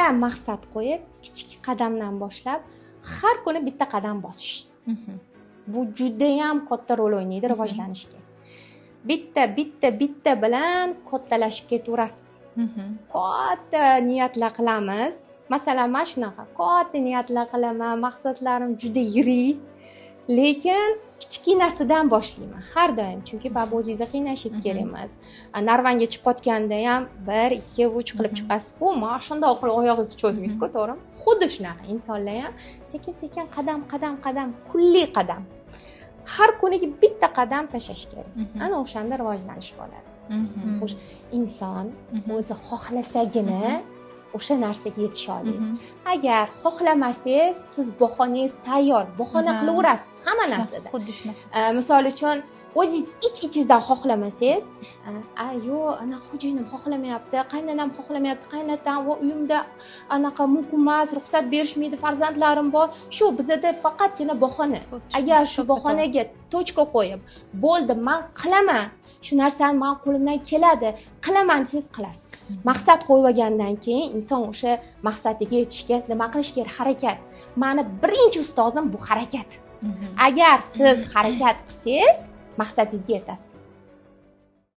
Katta maqsad qo'yib, kichik qadamdan boshlab, har kuni bitta qadam bosish. Bu judayam katta rol o'ynaydi rivojlanishga. Bitta, bitta, bitta bilan kattalashib ketaverasiz. Katta niyatlar qilamiz. Masalan, man shunaqa katta niyatlar qilaman, maqsadlarim juda yirik, lekin kichkinasidan boshlayman har doim, chunki baribir o'zingizni qiynashingiz kerak emas. Narvanga chiqayotganda ham 1, 2, 3 qilib chiqasiz-ku, mana shundoq qilib oyog'ingizni cho'zmaysiz-ku, to'g'rimi? Xuddi shunaqa insonlar ham sekin-sekin qadam, qadam, qadam, kunlik qadam, har kuniga bitta qadam tashlash kerak. Ana o'shanda rivojlanish bo'ladi. O'sha inson o'zi xohlasagina o'sha narsaga yetisha oladi. Agar xohlamasangiz, siz bahonangiz tayyor, bahona qilaverasiz hamma narsada. Xuddi shunaqa. Misol uchun, o'zingiz ich-ichingizdan xohlamasangiz, a yo'q, ana xo'jayinim xohlamayapti, qaynonam xohlamayapti, qaynotam va uyimda anaqa mumkin emas, ruxsat berishmaydi, farzandlarim bor. Shu bizada faqatgina bahona. Agar shu bahonaga tochka qo'yib, bo'ldi, men qilaman, shu narsani men qo'limdan keladi, qilaman desangiz qilasiz. Maqsad qo'yib olgandan keyin inson o'sha maqsadiga yetishga nima qilish kerak? Harakat. Meni birinchi ustozim bu harakat. Agar siz harakat qilsangiz, maqsadingizga yetasiz.